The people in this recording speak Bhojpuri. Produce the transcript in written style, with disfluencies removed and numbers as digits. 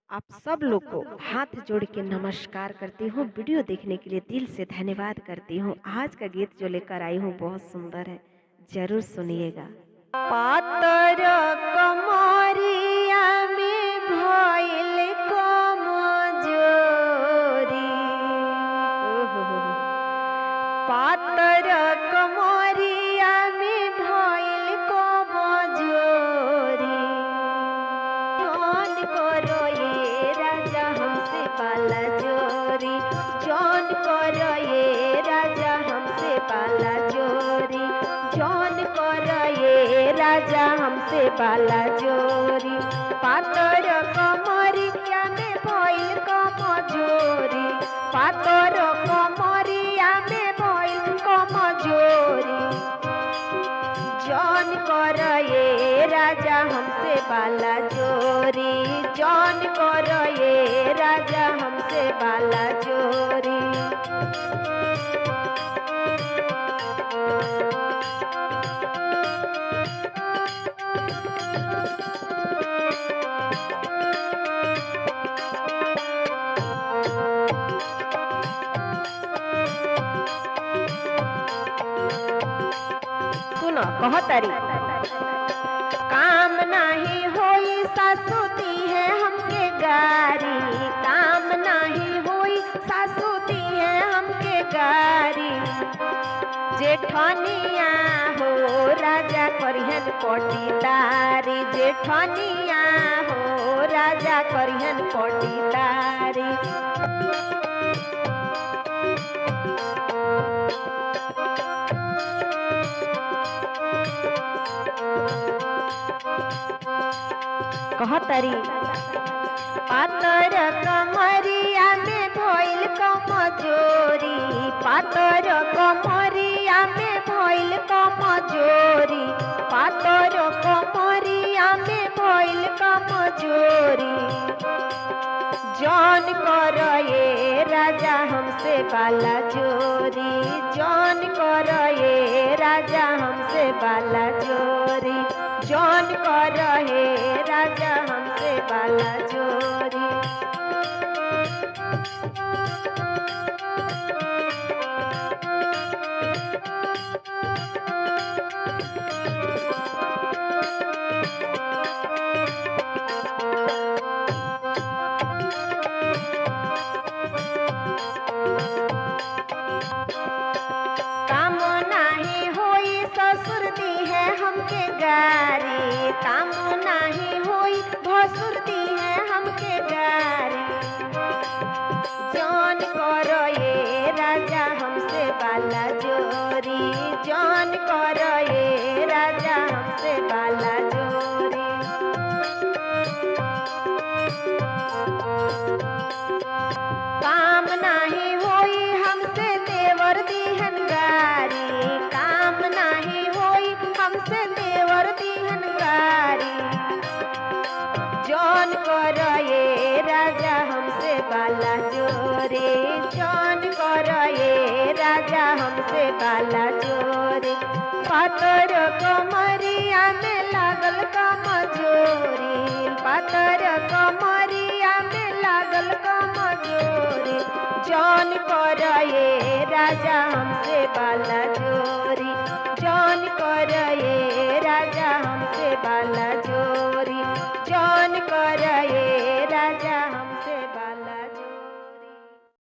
आप सब लोग को हाथ जोड़ के नमस्कार करती हूँ। वीडियो देखने के लिए दिल से धन्यवाद करती हूँ। आज का गीत जो लेकर आई हूँ बहुत सुंदर है, जरूर सुनिएगा। पातर कमरिया में भइल कमजोरी, पातर कमरिया में भइल कमजोरी, जौन करो ये राजा हमसे पाला जोरी, जौन करो ये राजा हमसे पाला जोरी, जौन करो ये राजा हमसे पाला जोरी। पातर कमरिया में भइल कमजोरी, पातर कमरिया में भइल कमजोरी, जौन करो ये राजा हमसे बाला जोरी, जौन करो ये राजा हमसे बाला जोरी। सुनो कहतरी, काम नाही होई सासू दी है हमके गारी, काम नाही होई सासू दी है हमके गारी, जेठनिया हो राजा करिहन पटीदारी, जेठनिया हो राजा करिहन पटीदारी। कहतरी, पातर कमरिया में भइल कमजोरी, पातर कमरिया में भइल कमजोरी, पातर कमरिया में भइल कमजोरी, जौन करो ये राजा हमसे बाला जोरी, जौन करो ये राजा हमसे बाला जोरी, जौन करो हे राजा हमसे बाला जोरी। काम नाही होई ससुर दी है हमके गारी, काम नाही होई भसुर दी है हमके गारी, जौन करो ये राजा हमसे बाला जोरी, जौन करो ये राजा हमसे बाला जोरी। काम नाही होई हमसे देवर दीहन गारी, काम नाही होई हमसे देवर दीहन गारी, जौन करो ये राजा हमसे बाला जोरी, जौन करो ये राजा हमसे बाला जोरी। पातर कमरिया में लागल कमजोरी, पातर कमरिया में लागल कमजोरी, जौन करो ये राजा हमसे बाला जोरी, जौन करो ये राजा हमसे बाला जोरी, जौन करो ये राजा।